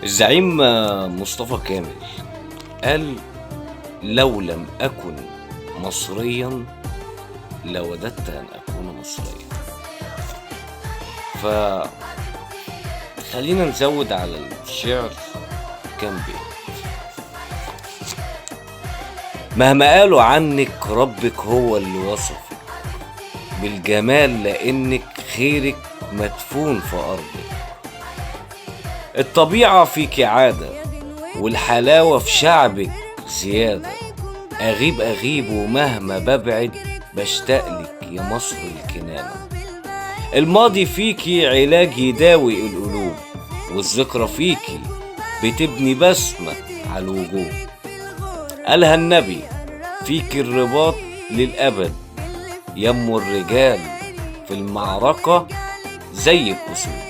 الزعيم مصطفى كامل قال: لو لم أكن مصريا لوددت أن أكون مصريا. فخلينا نزود على الشعر كام بيت. مهما قالوا عنك ربك هو اللي وصفك بالجمال، لأنك خيرك مدفون في أرضك. الطبيعة فيك عادة والحلاوة في شعبك زيادة. أغيب أغيب ومهما ببعد بشتاقلك يا مصر الكنانة. الماضي فيكي علاج يداوي القلوب، والذكرى فيكي بتبني بسمة على الوجوه. قالها النبي فيكي الرباط للأبد، يم الرجال في المعركة زي الأسود.